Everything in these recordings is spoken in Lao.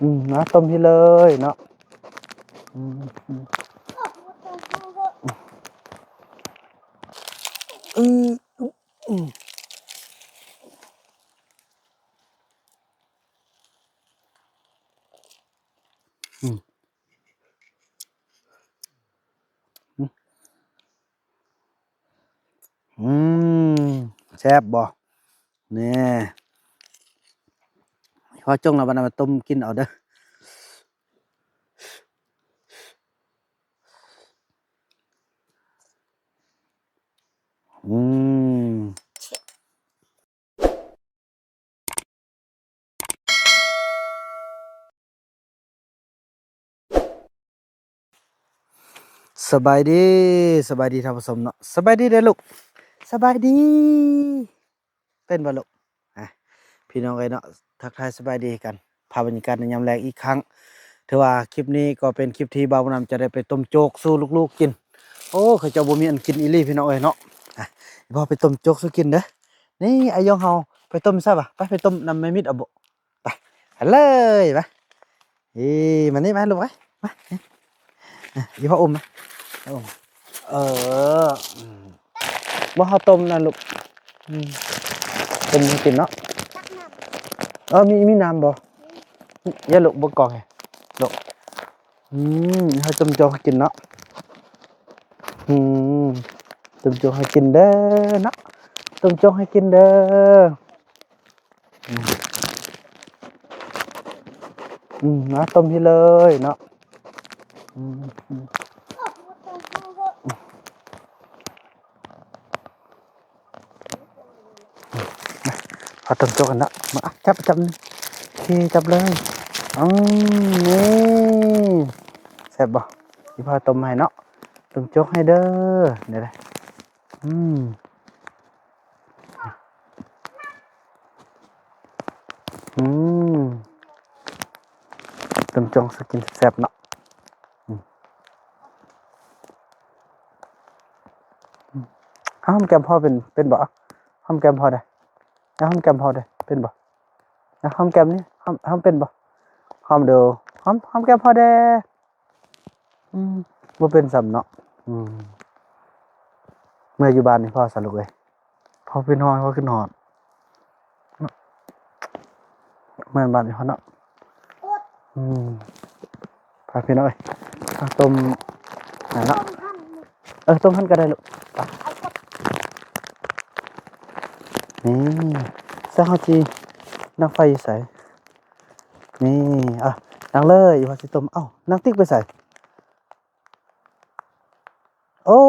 ອືມ ມາຕົ້ມພີ້ເລີຍເນາະ. ອືມ ອືມ ອືມ ອືມ ອືມ ແຊບບໍ່? ແນ່ ພໍຈົ່ງແລ້ວບັດນັ້ນມາຕົ້ມກິນເອົາເດີ. ອືມ. ສະບາຍດີ ສະບາຍດີທ່ານຜູ້ຊົມເນາະ. ສະບາຍດີເດີ້ລູກ ສະບາຍດີ ເປັນບໍ່ລູກ? ອ່ະ ພີ່ນ້ອງເອີຍເນາະ ທັກທາຍສະບາຍດີກັນ ພາບບັນຍາກາດໃນຍາມແລງອີກຄັ້ງ. ຖືວ່າຄລິບນີ້ກໍເປັນຄລິບທີ່ບ່າວບຸນນຳຈະໄດ້ໄປຕົ້ມໂຈກສູ່ລູກໆກິນ. ໂອ້ ເຂົາເຈົ້າບໍ່ມີອັນກິນອີ່ຫຼີພີ່ນ້ອງເອີຍເນາະ. ອ່ະ ອີ່ພໍ່ໄປຕົ້ມໂຈກສູ່ກິນເດີ້. ນີ້ອາຍົງເຮົາໄປຕົ້ມຊະຫວາ ໄປ ໄປຕົ້ມນຳແມ່ມິດເອົາບໍ? ໄປ ໄປເລີຍ ມາ ເອີ ມານີ້ ມາລູກ ມາ ມາ ອີ່ພໍ່ອຸ້ມມາ ເອີ ອືມ ບໍ່ ເຮົາຕົ້ມນະລູກ ອືມ ຕົ້ມໃຫ້ກິນເນາະ. ເອີ ມີ ມີນ້ຳບໍ່? ຢ່າລູກ ບໍ່ກອງໃຫ້ລູກ. ອືມ ເຮົາຕົ້ມໂຈກໃຫ້ກິນເນາະ. ອືມ ຕົ້ມໂຈກໃຫ້ກິນເດີ້ເນາະ ຕົ້ມໂຈກໃຫ້ກິນເດີ້. ອືມ ອືມ ມາຕົ້ມພີ້ເລີຍເນາະ. ອືມ ອືມ ມາ ພໍຕົ້ມໂຈກກັນເນາະ. ມາ ຈັບ ຈັບ ໂອເຄ ຈັບເລີຍ. ອືມ ນີ້ ແຊບບໍ່? ອີ່ພໍ່ຕົ້ມໃຫ້ເນາະ ຕົ້ມໂຈກໃຫ້ເດີ້. ນີ້ແຫຼະ ອືມ ອືມ ຕົ້ມໂຈກຊິກິນແຊບເນາະ. ອືມ ຫອມແກ້ມພໍ່ເປັນ ເປັນບໍ່? ຫອມແກ້ມພໍ່ແດ່ ຫອມແກ້ມພໍ່ແດ່ ເປັນບໍ່? ຫອມແກ້ມນີ້ ຫອມ ຫອມເປັນບໍ່? ຫອມດູ ຫອມ ຫອມແກ້ມພໍ່ແດ່. ອືມ ບໍ່ເປັນຊ້ຳເນາະ. ອືມ ເມື່ອຢູ່ບ້ານນີ້ພໍ່ສະລູກເອີຍ ພໍ່ເປັນຫອຍ ພໍ່ຂຶ້ນຮອດ ເມື່ອບ້ານນີ້ພໍ່ເນາະ. ອືມ ພາພີ່ນ້ອງເອີຍ ມາຕົ້ມຫັ້ນເນາະ. ເອີ ຕົ້ມຫັ້ນກໍໄດ້ລູກ. ໄປ ນີ້ ຊະເຮົາຊິນັ່ງໄຟຢູ່ໃສ? ນີ້ ອ່ະ ນັ່ງເລີຍ ວ່າຊິຕົ້ມ. ເອົ້າ ນັ່ງຕິກໄປໃສ? ໂອ້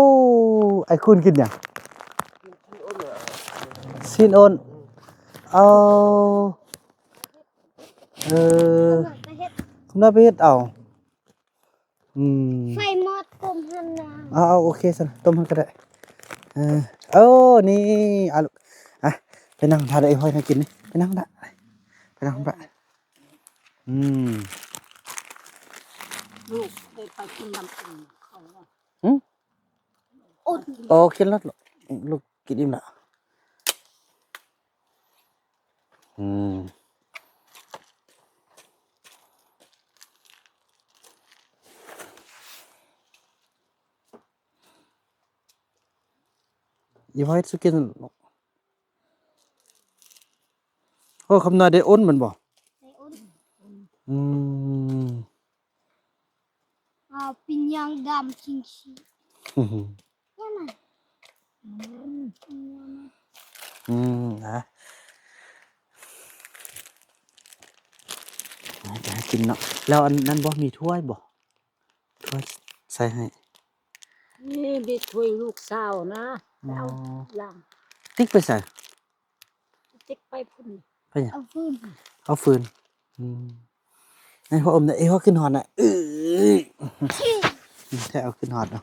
ໄອ້ຄູນກິນຫຍັງ? ຊີ້ນອົ້ນ. ເອົາ ເອີ ໄປເຮັດ ໄປເຮັດເອົາ. ອືມ ໄຟໝົດຕົ້ມຫັ້ນນະ. ເອົາ ເອົາ ໂອເຄຊັ້ນ ຕົ້ມຫັ້ນກໍໄດ້. ເອີ ໂອ້ ນີ້ ອາ ລູກ ອະ ໄປນັ່ງຖ້າໄດ້ ຂ້ອຍນັ່ງກິນນີ້ ໄປນັ່ງນະ ໄປນັ່ງນະ. ອືມ ລູກໄດ້ໄປກິນນ້ຳເອົາເນາະ. ຫືມ? ໂອ້ ກິນແລ້ວ ລູກກິນອີ່ມແລ້ວ. ອືມ ອີ່ພໍ່ເຮັດສູ່ກິນ. ໂອ້ ຄຳນ້ອຍໄດ້ອົ້ນແມ່ນບໍ່? ໄດ້ອົ້ນ. ອືມ ເອົາ ປີ້ນຍ່າງດຳຊິງຊີ. ອືມ ອືມ ອ່ະ ຈະໃຫ້ກິນເນາະ. ແລ້ວອັນນັ້ນບໍ່ ມີຖ້ວຍບໍ່? ຖ້ວຍໃສ່ໃຫ້. ນີ້ມີຖ້ວຍລູກສາວນະ. ອໍ ໄປເອົາລ້າງ. ຕິກໄປໃສ? ຕິກໄປພຸ້ນ. ໄປຫຍັງ? ເອົາຟືນ. ເອົາຟືນ. ອືມ ໃຫ້ພໍ່ອົມນະ. ເອີ ພໍ່ຂຶ້ນຮອດນະ. ເອີຍ ແທ້ ເອົາຂຶ້ນຮອດເນາະ.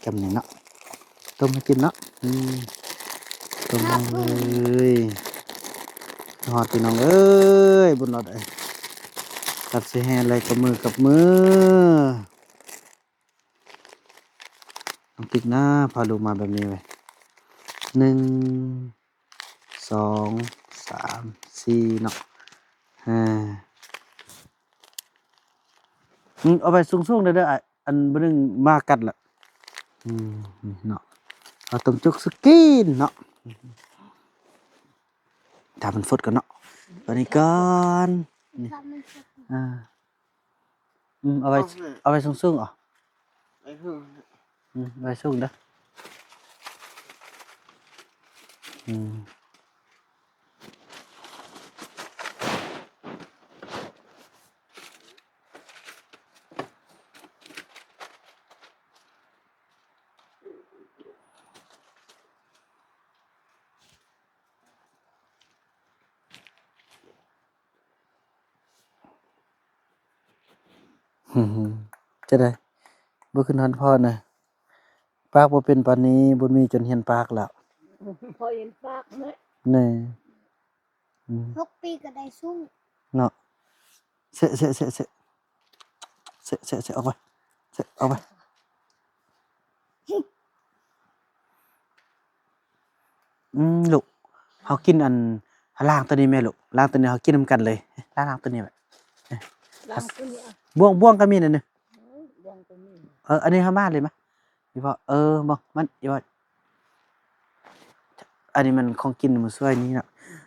ກຳນີ້ເນາະ ຕົ້ມໃຫ້ກິນເນາະ. ອືມ ຕົ້ມເລີຍ. ຮອດ ພີ່ນ້ອງເອີຍ ບຸນຮອດເອີຍ. ຕັດຊິແຫ່ໄລ່ກັບມືກັບມື. ນ້ອງຕິກນະ ພາລູກມາແບບນີ້ເວີຍ. ໜຶ່ງ ສອງ ສາມ ສີ່ເນາະ. ອ່າ ອືມ ເອົາໄວ້ສູງໆເດີ ເດີ ອ້າຍ ອັນບໍ່ໜຶ່ງໝາກັດລະ. ອືມ ນີ້ເນາະ ເຮົາຕ້ອງຈົກສະກິນເນາະ. ຖ້າມັນຟົດກ່ອນເນາະ ບາດນີ້ກ່ອນ ນີ້ ອ່າ ອືມ ເອົາໄວ້ ເອົາໄວ້ສູງໆ ເອົາ ໄວ້ສູງ ອືມ ໄວ້ສູງເດີ ອືມ. ຈັ່ງໃດ ບໍ່ຂຶ້ນຮອດພໍ່ນະ ປາກບໍ່ເປັນປານນີ້ ບຸນມີຈົນຮຽນປາກແລ້ວ ພໍຮຽນປາກແຫຼະ ແນ່ ອືມ ຫົກປີກໍໄດ້ສູງເນາະ ເຊະ ເຊະ ເຊະ ເຊະ ເຊະ ເຊະ ເຊະ ອອກໄປ ເຊະ ອອກໄປ. ອືມ ລູກ ເຮົາກິນອັນ ລ້າງໂຕນີ້ແມ່ລູກ ລ້າງໂຕນີ້ ເຮົາກິນນຳກັນເລີຍ ລ້າງ ລ້າງໂຕນີ້ແມ່ ລ້າງໂຕນີ້ ບ່ວງ ບ່ວງກໍມີນັ້ນ ເອີ ບ່ວງກໍມີ ເອີ ອັນນີ້ເຮົາມາເລີຍມາ ອີ່ພໍ່ ເອີ ບໍ່ ມັນ ອີ່ພໍ່ ອັນນີ້ມັນຂອງກິນມື້ຊ່ວຍນີ້ເນາະ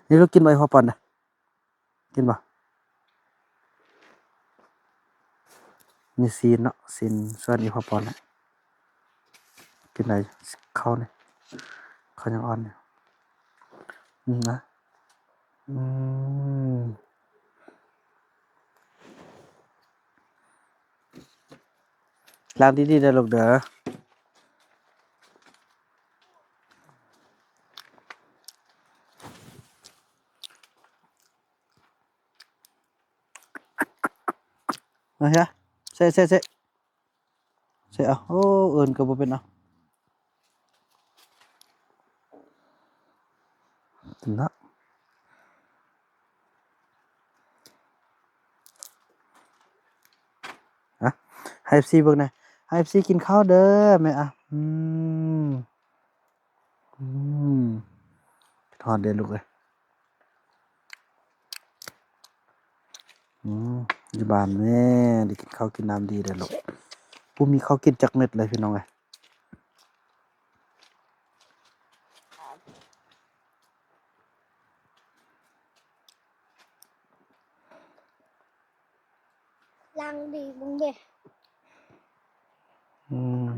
ນີ້ລູກກິນບໍ່ ອີ່ພໍ່ປ້ອນນະ. ກິນບໍ່? ນີ້ຊີ້ນເນາະ ຊີ້ນສ່ວນອີ່ພໍ່ປອນນະ ກິນໄດ້ ເຂົ້ານີ້ ເຂົ້າຍັງອ່ອນຢູ່ ອືມ ນະ ອືມ ລ້າງດີໆເດີລູກເດີ. ເອົາຊະ ເຊະ ເຊະ ເຊະ ເຊະ ເອົາ ໂອ້ ເອີ້ນກໍບໍ່ເປັນ ເອົາ ເນາະ ຮະ ໃຫ້ເອັຟຊີເບິ່ງແດ່ ໃຫ້ເອັຟຊີກິນເຂົ້າເດີ ແມ່ ອະ ອືມ. ອືມ ຄິດຮອດເດ້ລູກເອີຍ ອືມ ຢູ່ບ້ານແມ່ໄດ້ກິນເຂົ້າກິນນ້ຳດີເດ້ລູກ ບໍ່ມີເຂົ້າກິນຈັກເມັດເລີຍພີ່ນ້ອງເອີຍ. ລ້າງດີເບິ່ງເດ້ ອືມ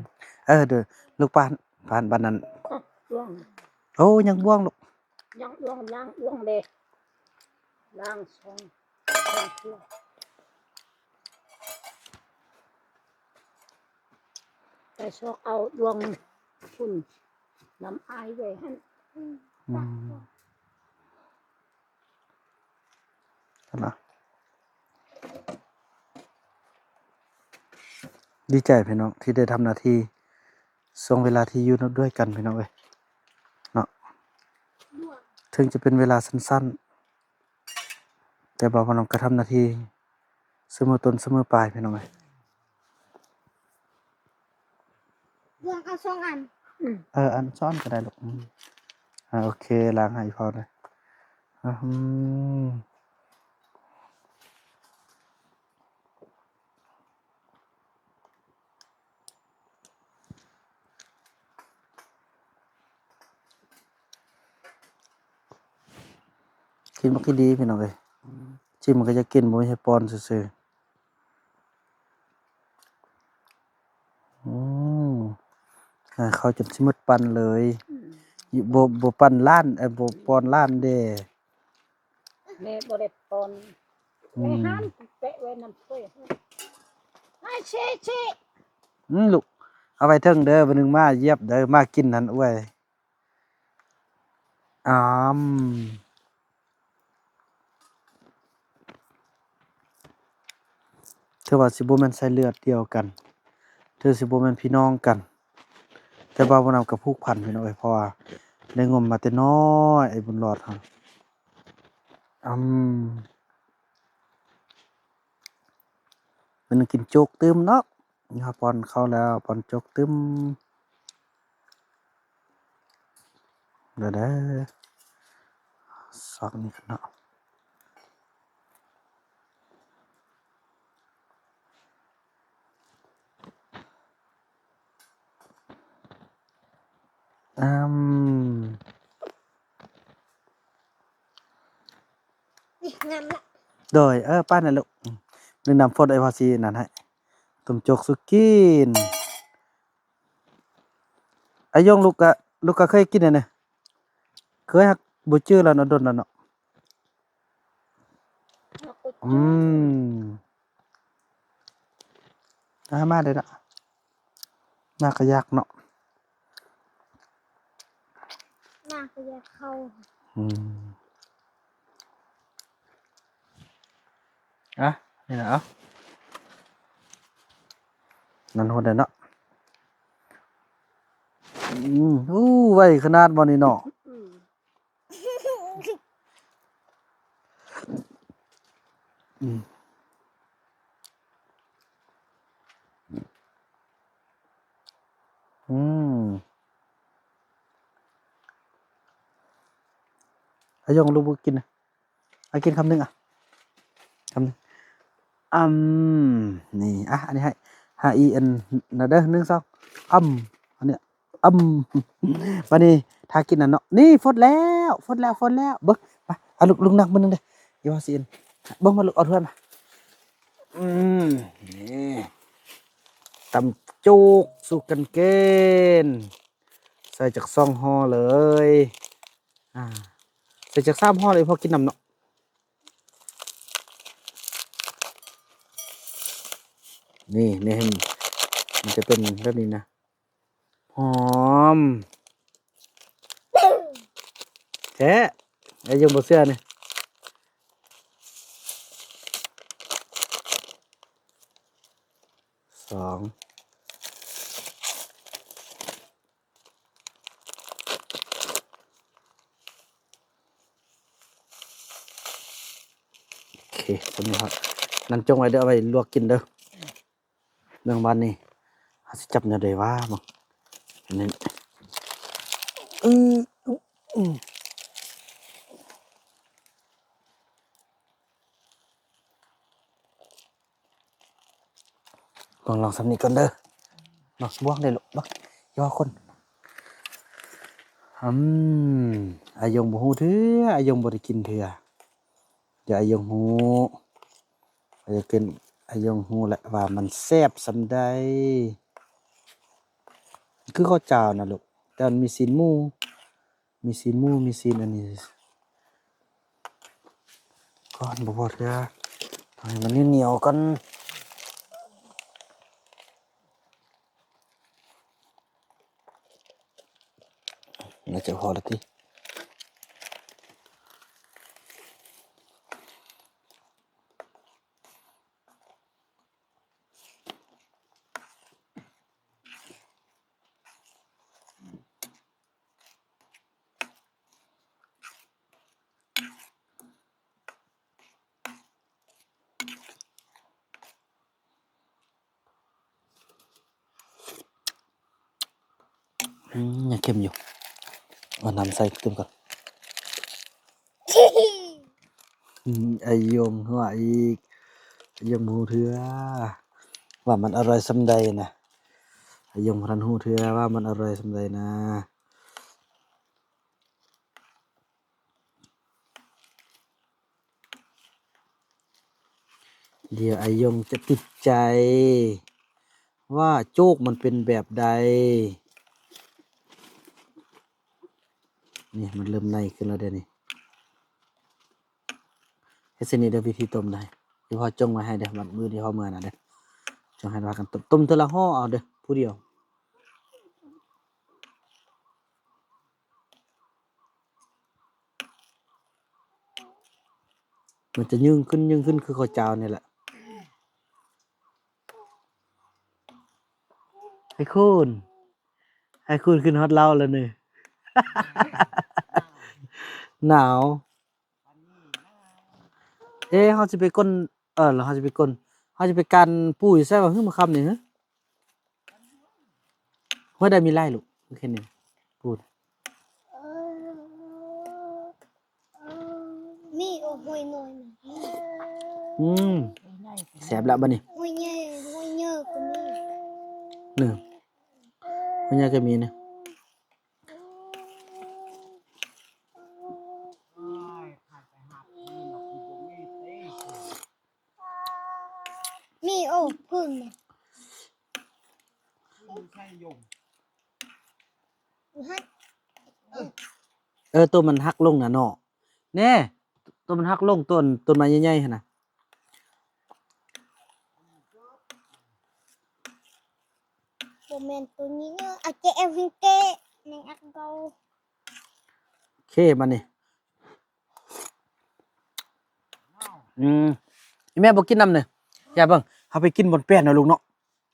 ເອີ ເດີ ລູກປານ ປານ ປານນັ້ນ ອ່ະ ລວງ ໂອ້ ຍັງບ້ວງລູກ ຍັງລວງ ລ້າງລວງເດ້ ລ້າງສອງ ສອງເທື່ອ ໄປຊອກເອົາລວງພຸ້ນ ນ້ຳອາຍໄວ້ຫັ້ນ ອືມ. ຫັ້ນນະ ດີໃຈພີ່ນ້ອງທີ່ໄດ້ທຳໜ້າທີ່ ຊ່ວງເວລາທີ່ຢູ່ນຳ ດ້ວຍກັນພີ່ນ້ອງເອີຍເນາະ ເຖິງຈະເປັນເວລາສັ້ນໆ ແຕ່ບ່າວນຳກໍທຳໜ້າທີ່ ສະເໝີຕົ້ນສະເໝີປາຍພີ່ນ້ອງເອີຍ. ລວງເອົາສອງອັນ ອືມ ເອີ ອັນຊ້ອນກໍໄດ້ລູກ ອືມ ອ່າ ໂອເຄ ລ້າງໃຫ້ອີ່ພໍ່ເດີ ອືມ. ກິນບັກອີ່ຫຼີພີ່ນ້ອງເອີຍ ຈິ້ມມັນກໍຢາກກິນ ບໍ່ມີໃຫ້ປ້ອນຊື່ໆ ອືມ ຫາເຂົ້າຈົນຊິໝົດປັ້ນເລີຍ ອືມ ບໍ່ ບໍ່ປັ້ນຫຼານ ເອີ ບໍ່ປ້ອນຫຼານເດ້. ແມ່ບໍ່ໄດ້ປ້ອນ ອືມ ແມ່ຫ້າມແປະໄວ້ນຳຖ້ວຍ ອາ ເຊ ເຊ ອືມ ລູກ ເອົາໄວ້ເທິງເດີ ບາດໜຶ່ງໝາຢຽບເດີ ໝາກິນຫັ້ນ ອວຍ ອາມ. ຖືວ່າຊິບໍ່ແມ່ນສາຍເລືອດດຽວກັນ ຖືຊິບໍ່ແມ່ນພີ່ນ້ອງກັນ ແຕ່ວ່າບໍ່ນຳກັບຜູກພັນພີ່ນ້ອງເອີຍ ເພາະວ່າໄດ້ງົມມາແຕ່ນ້ອຍ ໄອ້ບຸນຫຼອດຫັ້ນ ອືມ ເພິ່ນກິນໂຈກຕື່ມເນາະ ເຮົາປ້ອນເຂົ້າແລ້ວ ປ້ອນໂຈກຕື່ມ ເດີ ເດີ ຊອກນີ້ກັນເນາະ. ອາມ ນີ້ ງາມລະ ໂດຍ ເອີ ປ້ານະລູກ ອືມ ໜຶ່ງນ້ຳຟົດ ອ້າຍພໍ່ຊິນັ້ນໃຫ້ ຕົ້ມໂຈກສູ່ກິນ. ອາຍົງ ລູກກະ ລູກກະເຄີຍກິນແລ້ວນີ້ ເຄີຍ ຫາກບໍ່ຈື່ແລ້ວເນາະ ດົນແລ້ວເນາະ. ອືມ ອາ ມາເດີລະ ມາກະຢາກເນາະ ມາກະຢາກເຂົ້າ ອືມ ອະ ນີ້ລະ ເອົາ ນັ້ນໂຫດເດີເນາະ ອືມ ໂອ້ ໄວຂະໜາດບໍ່ນີ້ເນາະ ອືມ ອືມ ອືມ ອາຍົງ ລູກບໍ່ກິນນະ ອາ ກິນຄຳໜຶ່ງ ອະ ຄຳໜຶ່ງ ອຳ ນີ້ ອະ ອັນນີ້ໃຫ້ ໃຫ້ອີ່ອັນນັ້ນເດີ ໜຶ່ງ ສອງ ອຳ ອັນນີ້ ອຳ ບາດນີ້ຖ້າກິນນັ້ນເນາະ ນີ້ຟົດແລ້ວ ຟົດແລ້ວ ຟົດແລ້ວ ເບິ່ງ ມາ ອາ ລູກ ລູກນັບມື້ໜຶ່ງເດີ ອີ່ວ່າຊິເອັນ ເບິ່ງມາ ລູກ ເອົາຖ້ວຍມາ ອືມ ນີ້ ຕຳໂຈກສູ່ກັນກິນ ໃສ່ຈັກສອງຫໍ່ເລີຍ ອາ ໃສ່ຈັກສາມຫໍ່ເລີຍ ພໍກິນນຳເນາະ ນີ້ ນີ້ ມັນຈະເປັນແບບນີ້ນະ ຫອມແທ້ ອາຍົງບໍ່ເຊື່ອນີ້ ສອງ ໂອເຄ ສ່ຳນີ້ເນາະ ນັ້ນຈົ່ງໄວ້ເດີ ເອົາໄວ້ລວກກິນເດີ ເບິ່ງບາດນີ້ ເຮົາຊິຈັບແນວໃດຫວາ ເບິ່ງ ອັນນີ້ ອື ອື ອື ເບິ່ງລອງສ່ຳນີ້ກ່ອນເດີ ເນາະ ບ່ວງເດ້ລູກ ເບິ່ງ ຍໍຄົນ ອືມ ອາຍົງບໍ່ຮູ້ເທື່ອ ອາຍົງບໍ່ໄດ້ກິນເທື່ອ ດຽວອາຍົງຮູ້ ອາຍົງກິນ ອາຍົງຮູ້ແຫຼະວ່າມັນແຊບສ່ຳໃດ ຄືເຂົ້າຈ້າວນະລູກ ແຕ່ມັນມີຊີ້ນໝູ ມີຊີ້ນໝູ ມີຊີ້ນອັນນີ້ ກ່ອນ ບໍ່ພໍເທື່ອ ໃຫ້ມັນໜຽວໆກ່ອນ ໜ້າຈະພໍແລ້ວຕິ. ອືມ ຍັງເຄັມຢູ່ ເອົານ້ຳໃສ່ຕື່ມກ່ອນ. ອືມ ອາຍົງຫົວອີກ ອາຍົງບໍ່ຮູ້ເທື່ອວ່າມັນອະຮ່ອຍສ່ຳໃດນະ ອາຍົງບໍ່ທັນຮູ້ເທື່ອວ່າມັນອະຮ່ອຍສ່ຳໃດນະ. ດຽວອາຍົງຈະຕິດໃຈວ່າໂຈກມັນເປັນແບບໃດ. ນີ້ມັນເລີ່ມໃນຂຶ້ນແລ້ວເດ້ນີ້. ເຮັດຊັ້ນນີ້ເດີ ວິທີຕົ້ມໄດ້ ທີ່ພໍ່ຈົ່ງໄວ້ໃຫ້ເດີ ບັດມື້ທີ່ພໍ່ເມືອນະເດີ ຈົ່ງໃຫ້ພາກັນຕົ້ມ ຕົ້ມເທື່ອລະຫໍ່ເອົາເດີ ຜູ້ດຽວ. ມັນຈະຍືງຂຶ້ນ ຍືງຂຶ້ນຄືເຂົ້າຈ້າວນີ້ແຫຼະ. ໄອ້ຄູນ ໄອ້ຄູນຂຶ້ນຮອດເລົ້າແລ້ວນີ້. ໜາວ. ເອ ເຮົາຊິໄປກົ້ນ ເອີ ແລ້ວເຮົາຊິໄປກົ້ນ ເຮົາຊິໄປການປູຢູ່ໃສວະ ຫື ມື້ຄ່ຳນີ້ຫື? ຫ້ວຍໃດມີຫຼາຍລູກ ເຫັນນີ້ ປູ ເອີ ເອີ ມີ ໂອ້ ຫ້ວຍນ້ອຍນະ ອືມ ແຊບລະບັດນີ້ ຫ້ວຍໃຫຍ່ ຫ້ວຍໃຫຍ່ກໍມີ ນີ້ ຫ້ວຍໃຫຍ່ກໍມີນີ້. ນີ້ ໂອ້ ເພິ່ນນະ ເອີ ໂຕມັນຫັກລົງນະເນາະ ແນ່ ໂຕມັນຫັກລົງ ຕົ້ນ ຕົ້ນໄມ້ໃຫຍ່ໆຫັ້ນນະ ບໍ່ແມ່ນໂຕນີ້ເດີ ເອົາເຈແອວຫັ້ນເຕະ ໃນອັກເບົາ ໂອເຄ ບາດນີ້ ອືມ ອີແມ່ບໍ່ກິນນຳເດີ ຢ່າເບິ່ງ ເຮົາໄປກິນບ່ອນແປນເນາະລູກເນາະ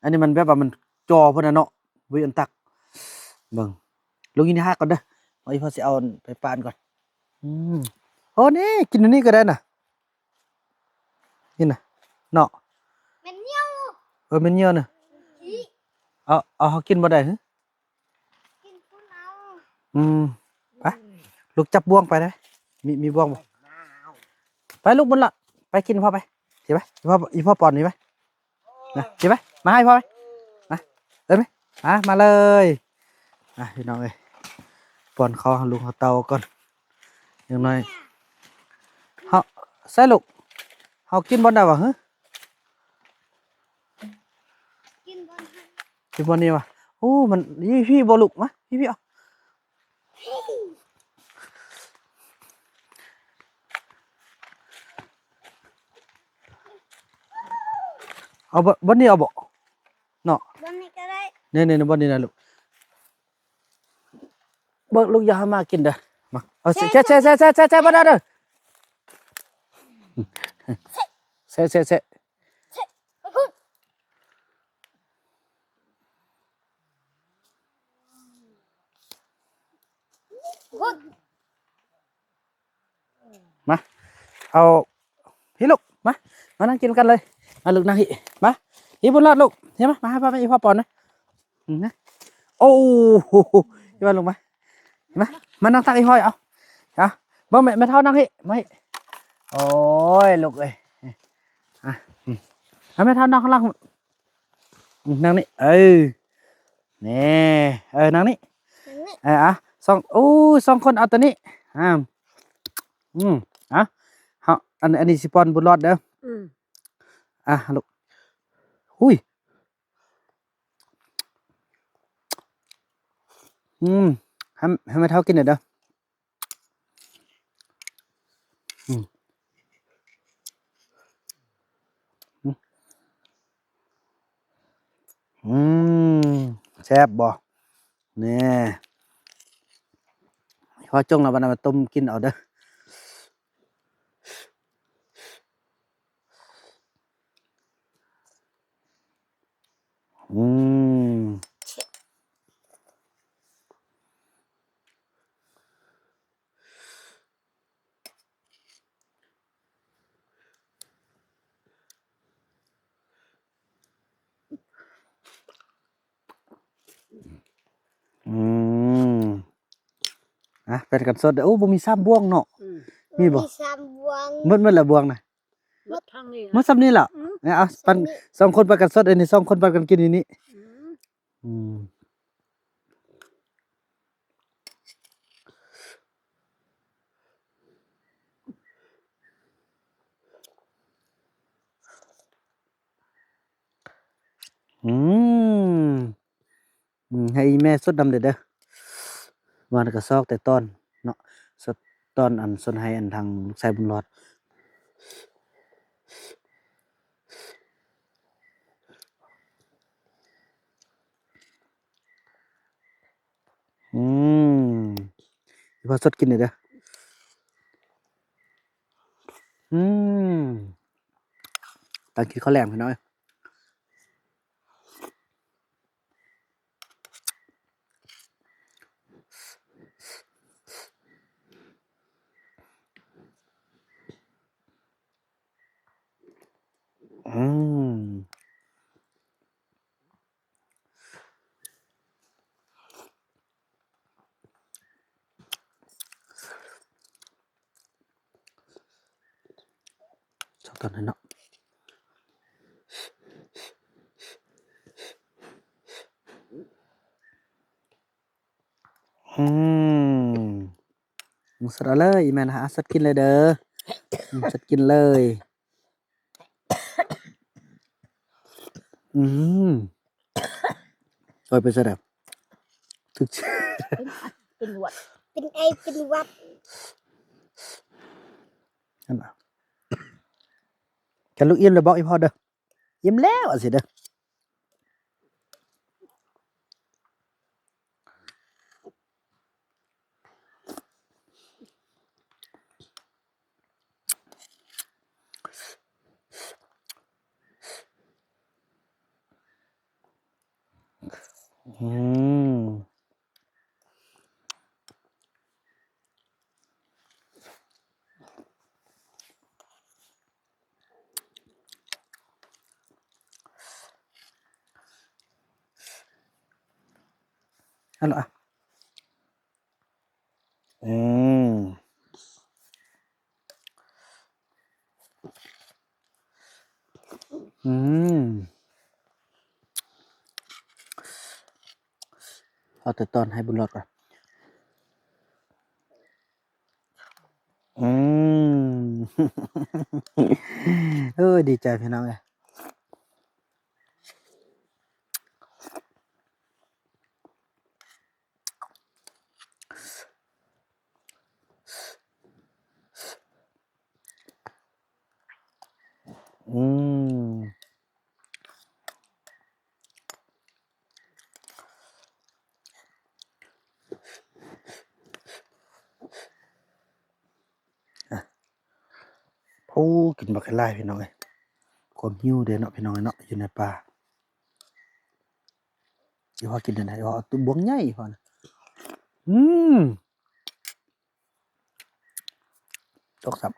ອັນນີ້ມັນແບບວ່າມັນຈ່ອເພິ່ນນະເນາະ ບໍ່ມີອັນຕັກ ເບິ່ງ ລູກກິນຮາກກ່ອນເດີ ເອົາ ອີພໍ່ຊິເອົາໄປປານກ່ອນ ອືມ ໂອ້ ນີ້ ກິນອັນນີ້ກໍໄດ້ນະ ນີ້ນະ ເນາະ ແມ່ນຍ່ຽວ ເອີ ແມ່ນຍ່ຽວນະ ອີ ເອົາ ເອົາ ເຮົາກິນບໍ່ໄດ້ຫື ກິນພຸ້ນເອົາ ອືມ ໄປ ລູກຈັບບ່ວງໄປເດ້ ມີ ມີບ່ວງບໍ່ ໄປລູກບຸນລອດ ໄປກິນພໍ່ໄປ ຊິໄປ ອີພໍ່ ອີພໍ່ປ້ອນນີ້ໄປ ນະ ຊິໄປ ມາໃຫ້ພໍ່ໄປ ມາ ເອີ້ນໄປ ມາ ມາເລີຍ ອ່ະ ພີ່ນ້ອງເອີຍ ປ້ອນເຂົ້າໃຫ້ລຸງເຮົາເຕົ່າກ່ອນ ຢ່າງໜ້ອຍ ເຮົາ ໃສ່ລູກ ເຮົາກິນບ່ອນໃດຫວາຫື ກິນບ່ອນ ກິນບ່ອນນີ້ຫວາ ໂອ້ ມັນ ຢູ່ພີ້ບໍ່ລູກ ມາ ພີ້ໆ ເອົາ ເອົາ ບ່ອນ ບ່ອນນີ້ເອົາບໍ່ ເນາະ ບ່ອນນີ້ກໍໄດ້ ນີ້ໆ ບ່ອນນີ້ນະລູກ ເບິ່ງລູກ ຢ່າໃຫ້ໝາກິນເດີ ມາ ເອົາ ແຊະ ແຊະ ແຊະ ແຊະ ແຊະ ແຊະ ບໍ່ໄດ້ເດີ ແຊະ ແຊະ ແຊະ ມາ ເອົາ ພີ້ລູກ ມາ ມານັ່ງກິນກັນເລີຍ ມາລູກ ນັ່ງພີ້ ມາ ພີ້ບຸນລອດລູກ ເຫັນມາ ມາ ພາໄປ ພໍ່ປ້ອນນະ ອືມ ໂອ້ ມາລົງມາ ມາ ມານັ່ງຕັກອີ່ຫ້ອຍ ເອົາ ເອົາ ເບິ່ງແມ່ ແມ່ເຖົ້ານັ່ງພີ້ ມາພີ້ ໂອ້ຍ ລູກເອີຍ ອ່ະ ອືມ ເອົາ ແມ່ເຖົ້ານັ່ງຂ້າງຫຼັງ ອືມ ນັ່ງນີ້ ເອີ ນີ້ ເອີ ນັ່ງນີ້ ນີ້ ເອີ ອ່ະ ສອງ ໂອ້ ສອງຄົນເອົາໂຕນີ້ ອ່າ ອືມ ອ່ະ ເຮົາ ອັນ ອັນນີ້ຊິປ້ອນບຸນລອດເດີ ອືມ ອ່ະ ລູກ ຫຸຍ ອືມ ໃຫ້ ໃຫ້ແມ່ເຖົ້າກິນໜ້ອຍເດີ ອືມ ອືມ ແຊບບໍ່ ແນ່ ພໍຈົ່ງແລ້ວ ບັດນັ້ນມາຕົ້ມກິນເອົາເດີ. ອືມ ອືມ ອ່ະ ປັນກັນສົດເດີ. ໂອ້ ບໍ່ມີສາມບ່ວງເນາະ. ອືມ ມີບໍ່? ມີສາມບ່ວງ. ໝົດ ໝົດແລ້ວບ່ວງນະ? ໝົດທາງນີ້ ໝົດສ່ຳນີ້ລະ. ອືມ ເອົາ ປັນ ສ່ຳນີ້ ສອງຄົນປັນກັນສົດ ອັນນີ້ສອງຄົນປັນກັນກິນ ອັນນີ້. ອືມ ອືມ ອືມ ອືມ ໃຫ້ອີ່ແມ່ສົດນຳເດີ້ ເດີ ວ່າກະຊອກແຕ່ຕອນເນາະ ສົດຕອນອັນສົນໃຫ້ອັນທາງລູກຊາຍບຸນລອດ. ອືມ ອີ່ພໍ່ສົດກິນເດີ້ ເດີ ອືມ ຕາມກິນເຂົ້າແລງພີ່ນ້ອງ. ອືມ ຊອບຕອນນັ້ນເນາະ. ອືມ ສະເອົາເລີຍ ອີ່ແມ່ນະ ອາ ສັດກິນເລີຍເດີ ອືມ ສັດກິນເລີຍ. ອືມ ໂອ້ຍ ເປັນຈັ່ງໃດ? ຖືກ ເປັນຫວັດ ເປັນໄອ ເປັນຫວັດ ຫັ້ນນະ. ຄັນລູກອີ່ມແລ້ວບອກອີ່ພໍ່ເດີ. ອີ່ມແລ້ວ ວ່າຊີ້ເດີ. ອືມ. ອັນ ອືມ ອືມ ເອົາແຕ່ຕອນໃຫ້ບຸນລອດກ່ອນ. ອືມ ເອີ ດີໃຈພີ່ນ້ອງເອີຍ. ອືມ ໂອ້ ກິນບັກຫຼາຍພີ່ນ້ອງເອີຍ. ຄວາມຫິວເດ້ເນາະ ພີ່ນ້ອງເອີຍເນາະ ຢູ່ໃນປ່າ. ອີ່ພໍ່ກິນອັນໃດ? ອີ່ພໍ່ເອົາຕຸບວງໃຫຍ່ ອີ່ພໍ່ນະ. ອືມ ຕົກຊ້ຳ.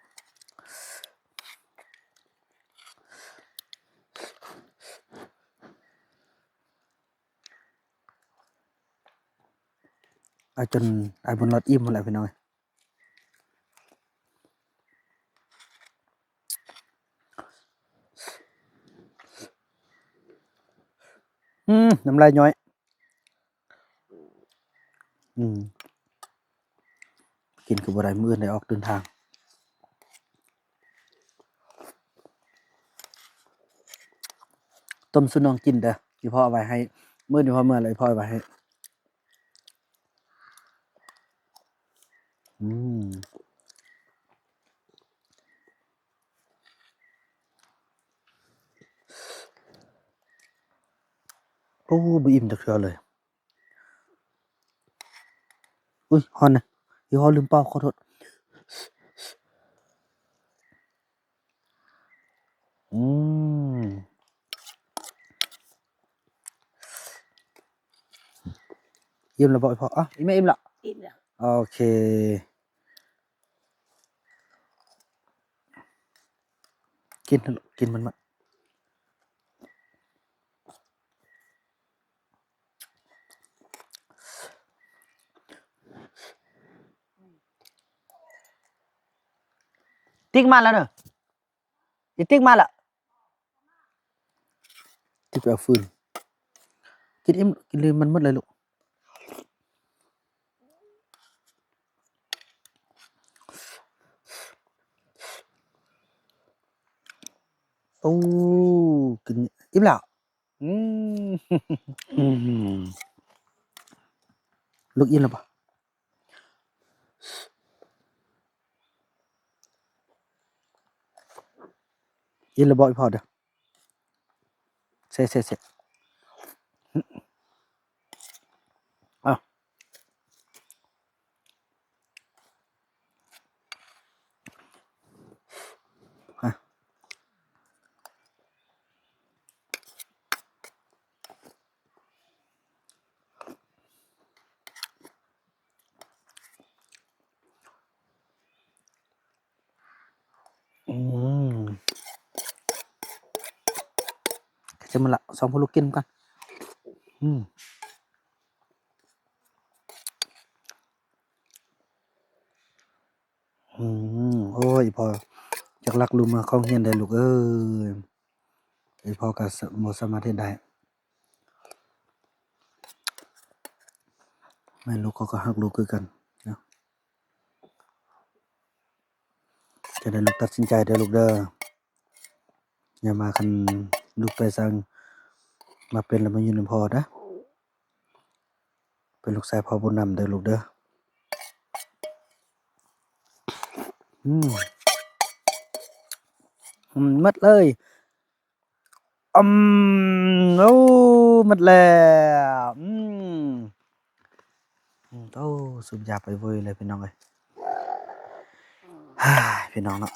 ອາ ຈົນ ອາ ບຸນລອດອີ່ມພຸ້ນແຫຼະ ພີ່ນ້ອງເອີຍ. ອືມ ນ້ຳລາຍຍ້ອຍ. ອືມ ກິນກໍບໍ່ໄດ້ ມື້ອື່ນໄດ້ອອກເດີນທາງ. ຕົ້ມສູ່ນ້ອງກິນເດີ ອີ່ພໍ່ເອົາໄວ້ໃຫ້. ມື້ນີ້ພໍ່ເມືອແລ້ວ ອີ່ພໍ່ເອົາໄວ້ໃຫ້. ອືມ ໂອ້ ບໍ່ອີ່ມຈັກເທື່ອເລີຍ. ອຸ້ຍ ຮ້ອນນະ ອີ່ພໍ່ລືມເປົ່າ ຂໍໂທດ. ອືມ ອີ່ມແລ້ວບໍ່ ອີ່ພໍ່? ອະ ອີ່ມແລ້ວ ອີ່ມແລ້ວ ອີ່ມແລ້ວ. ໂອເຄ ກິນ ກິນມັນມາ. ຕິກມາແລ້ວເດີ ອີຕິກມາແລ້ວ. ຕິກໄປເອົາຟືນ. ກິນອີ່ມ ກິນເລີຍ ມັນໝົດເລີຍລູກ. ໂອ້ ກິນອີ່ມແລ້ວ. ອືມ ລູກອີ່ມແລ້ວບໍ່? ອີ່ມແລ້ວບໍ່ ອີ່ພໍ່ເດີ? ເຊ ເຊ ເຊ ເອົາ. ອືມ ເຂົ້າໃຈໝົດລະ ສອງພໍ່ລູກກິນນຳກັນ. ອືມ ອືມ ໂອ້ຍ ອີ່ພໍ່ ຢາກລັກລູກເມືອເຂົ້າໂຮງຮຽນໄດ໋ລູກເອີຍ. ອີ່ພໍ່ກໍ ສ- ບໍ່ສາມາດເຮັດໄດ້. ແມ່ລູກເຂົາກໍຮັກລູກຄືກັນເນາະ. ຈະໄດ້ລູກຕັດສິນໃຈເດີລູກເດີ. ຢ່າມາ ຄັນລູກໄປສັ່ງ ມາເປັນແລ້ວມາຢູ່ນຳພໍ່ເດີ ເປັນລູກຊາຍພໍ່ບຸນນຳເດີລູກເດີ. ອືມ ອືມ ໝົດເລີຍ. ອືມ ໂອ້ ໝົດແລ້ວ. ອືມ ໂອ້ ສູບຢາໄປເວີຍເລີຍພີ່ນ້ອງເອີຍ. ພີ່ນ້ອງເນາະ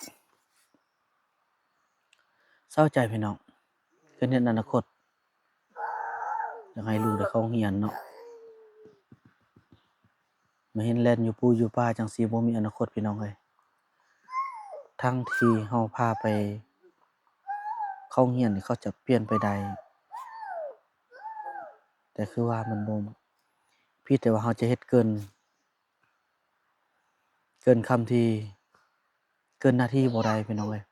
ເສົ້າໃຈພີ່ນ້ອງ ຄິດເຫັນອະນາຄົດ ຢາກໃຫ້ລູກໄດ້ເຂົ້າໂຮງຮຽນເນາະ. ມາເຫັນແລ່ນຢູ່ປູຢູ່ປ່າຈັ່ງຊີ້ ບໍ່ມີອະນາຄົດພີ່ນ້ອງເອີຍ. ທັງທີ່ເຮົາພາໄປເຂົ້າໂຮງຮຽນນີ້ ເຂົາຈະປ່ຽນໄປໄດ້ ແຕ່ຄືວ່າມັນບໍ່ ມີແຕ່ວ່າເຮົາຈະເຮັດເກີນ ເກີນຄຳທີ່ ເກີນໜ້າທີ່ບໍ່ໄດ້ພີ່ນ້ອງເອີຍ.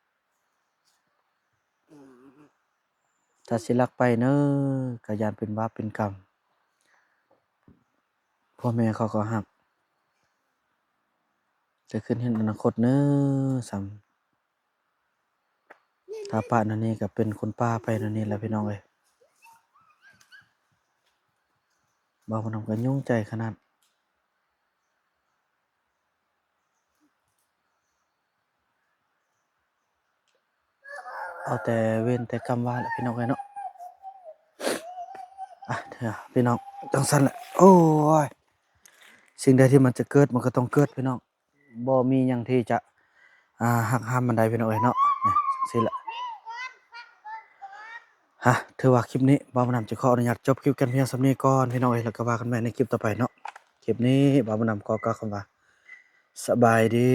ຖ້າຊິລັກໄປເນີ່ ກະຢ້ານເປັນບາບເປັນກຳ. ພໍ່ແມ່ເຂົາກໍຮັກ ແຕ່ຄິດເຫັນອະນາຄົດເນີ ສ່ຳ ຖ້າປະແນວນີ້ກໍເປັນຄົນປ່າໄປແນວນີ້ແຫຼະພີ່ນ້ອງເອີຍ. ເວົ້ານຳກໍຫຍຸ້ງໃຈຂະໜາດ. ເອົາແຕ່ເວນແຕ່ກຳວ່າແຫຼະພີ່ນ້ອງເອີຍເນາະ. ອ່ະ ພີ່ນ້ອງ ຈັ່ງຊັ້ນແຫຼະ. ໂອ້ຍ ສິ່ງໃດທີ່ມັນຈະເກີດ ມັນກໍຕ້ອງເກີດພີ່ນ້ອງ. ບໍ່ມີຫຍັງທີ່ຈະ ອ່າ ຫັກຫ້າມມັນໄດ້ພີ່ນ້ອງເອີຍເນາະ. ນີ້ ຈັ່ງຊີ້ແຫຼະ. ຮະ ຖືວ່າຄລິບນີ້ບ່າວບຸນນຳຈະຂໍອະນຸຍາດຈົບຄລິບກັນພຽງສ່ຳນີ້ກ່ອນພີ່ນ້ອງເອີຍ ແລ້ວກໍວ່າກັນໃໝ່ໃນຄລິບຕໍ່ໄປເນາະ. ຄລິບນີ້ບ່າວບຸນນຳຂໍກ່າວຄຳວ່າ ສະບາຍດີ.